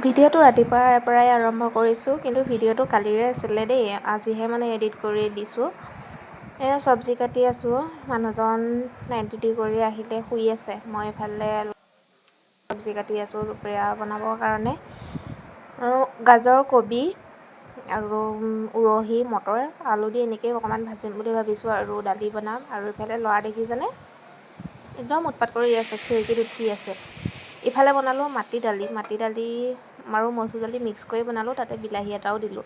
ভিডিঅ'টো ৰাতিপুৱাৰ পৰাই আৰম্ভ কৰিছোঁ, কিন্তু ভিডিঅ'টো কালিৰে আছিলে দেই, আজিহে মানে এডিট কৰি দিছোঁ। এয়া চব্জি কাটি আছোঁ, মানুহজন নাইট ডিউটি কৰি আহিলে শুই আছে, মই ইফালে চব্জি কাটি আছোঁ দুপৰীয়া বনাবৰ কাৰণে। আৰু গাজৰ, কবি আৰু উৰহি, মটৰ, আলু দি এনেকৈয়ে অকণমান ভাজিম বুলি ভাবিছোঁ আৰু দালি বনাম। আৰু ইফালে ল'ৰা দেখিছেনে একদম উৎপাত কৰি আছে, খিৰিকীত উঠি আছে। ইফালে বনালোঁ মাটি দালি, মাটি দালি আৰু মচুৰ দালি মিক্স কৰি বনালোঁ, তাতে বিলাহী এটাও দিলোঁ।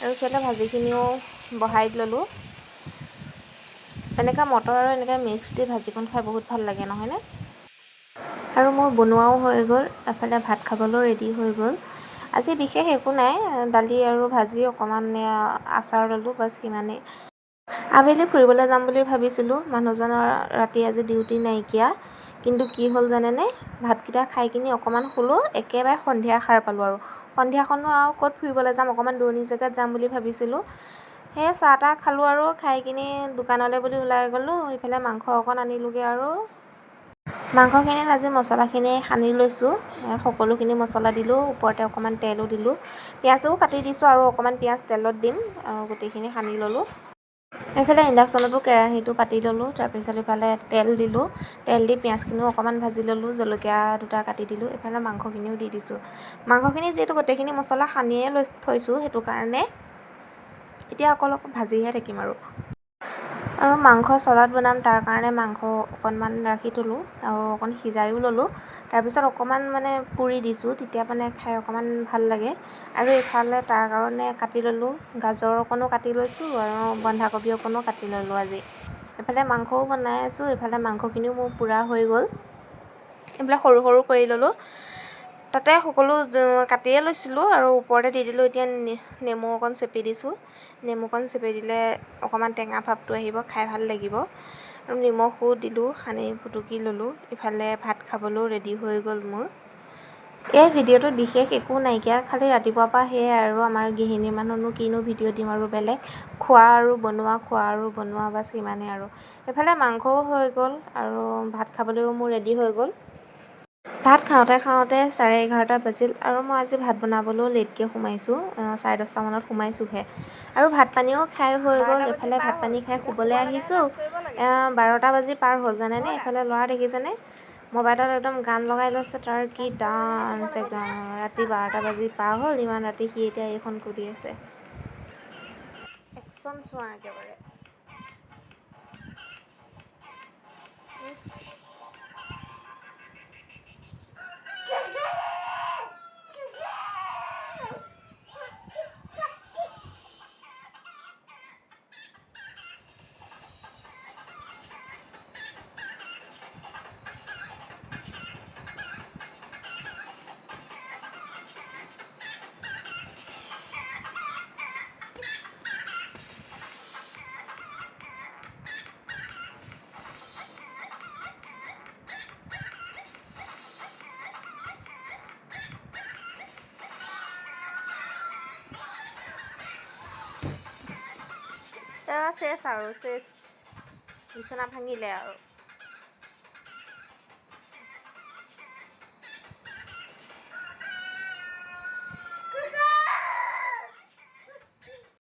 আৰু ইফালে ভাজিখিনিও বহাই ল'লোঁ। এনেকৈ মটৰ আৰু এনেকৈ মিক্স দি ভাজিকণ খাই বহুত ভাল লাগে নহয়নে? আৰু মোৰ বনোৱাও হৈ গ'ল, এফালে ভাত খাবলৈও ৰেডি হৈ গ'ল। আজি বিশেষ একো নাই, দালি আৰু ভাজি অকণমান আচাৰ ল'লোঁ, বাছ সিমানেই। আবেলি ফুৰিবলৈ যাম বুলি ভাবিছিলোঁ, মানুহজনৰ ৰাতি আজি ডিউটি নাইকিয়া। কিন্তু কি হ'ল জানেনে, ভাতকেইটা খাই কিনি অকণমান শুলোঁ, একেবাৰে সন্ধিয়া সাৰ পালোঁ। আৰু সন্ধিয়াখনো আৰু ক'ত ফুৰিবলৈ যাম, অকণমান দূৰণি জেগাত যাম বুলি ভাবিছিলোঁ। সেয়ে চাহ তাহ খালোঁ আৰু খাই কিনি দোকানলৈ বুলি ওলাই গ'লোঁ। ইফালে মাংস অকণ আনিলোঁগৈ আৰু মাংসখিনিত আজি মছলাখিনি সানি লৈছোঁ, সকলোখিনি মছলা দিলোঁ, ওপৰতে অকণমান তেলো দিলোঁ, পিঁয়াজো কাটি দিছোঁ আৰু অকণমান পিঁয়াজ তেলত দিম, আৰু গোটেইখিনি সানি ল'লোঁ। এইফালে ইণ্ডাকশ্যনতো কেৰাহীটো পাতি ল'লোঁ, তাৰপিছত ইফালে তেল দিলোঁ, তেল দি পিঁয়াজখিনিও অকণমান ভাজি ল'লোঁ, জলকীয়া দুটা কাটি দিলোঁ, এইফালে মাংসখিনিও দি দিছোঁ। মাংসখিনি যিহেতু গোটেইখিনি মছলা সানিয়ে লৈ থৈছোঁ, সেইটো কাৰণে এতিয়া অকল ভাজিহে থাকিম আৰু। আৰু মাংস চালাড বনাম, তাৰ কাৰণে মাংস অকণমান ৰাখি থ'লোঁ আৰু অকণ সিজাইও ল'লোঁ, তাৰপিছত অকণমান মানে পুৰি দিছোঁ, তেতিয়া মানে খাই অকণমান ভাল লাগে। আৰু ইফালে তাৰ কাৰণে কাটি ল'লোঁ, গাজৰ অকণো কাটি লৈছোঁ আৰু বন্ধাকবি অকণো কাটি ল'লোঁ আজি। এইফালে মাংসও বনাই আছোঁ, এইফালে মাংসখিনিও মোৰ পূৰা হৈ গ'ল, এইবিলাক সৰু সৰু কৰি ল'লোঁ, তাতে সকলো কাটিয়ে লৈছিলোঁ আৰু ওপৰতে দি দিলোঁ। এতিয়া নেমু অকণ চেপি দিছোঁ, নেমুকণ চেপি দিলে অকণমান টেঙা ভাৱটো আহিব, খাই ভাল লাগিব। আৰু নিমখো দিলোঁ, সানি পুটুকি ল'লোঁ। ইফালে ভাত খাবলৈও ৰেডি হৈ গ'ল মোৰ। এই ভিডিঅ'টোত বিশেষ একো নাইকিয়া, খালি ৰাতিপুৱাৰ পৰা সেয়াই আৰু আমাৰ গৃহিণী মানুহনো কিনো ভিডিঅ' দিম আৰু বেলেগ, খোৱা আৰু বনোৱা, খোৱা আৰু বনোৱা, বাছ সিমানেই আৰু। এইফালে মাংসও হৈ গ'ল আৰু ভাত খাবলৈও মোৰ ৰেডি হৈ গ'ল। ভাত খাওঁতে খাওঁতে 11:30 বাজিল আৰু মই আজি ভাত বনাবলৈও লেটকৈ সোমাইছোঁ, 10:30মানত সোমাইছোঁহে। আৰু ভাত পানীও খাই হৈ গ'ল, এইফালে ভাত পানী খাই শুবলৈ আহিছোঁ, 12টা বাজি পাৰ হ'ল জানেনে। এইফালে ল'ৰা দেখিছেনে মোবাইলত একদম গান লগাই লৈছে, তাৰ কি ডান্স একদম। ৰাতি 12টা বাজি পাৰ হ'ল, ইমান ৰাতি সি এতিয়া এইখন কৰি আছে, একশ্যন চোৱা একেবাৰে। চেচ আৰু চেচ, বিচনা ভাঙিলে আৰু।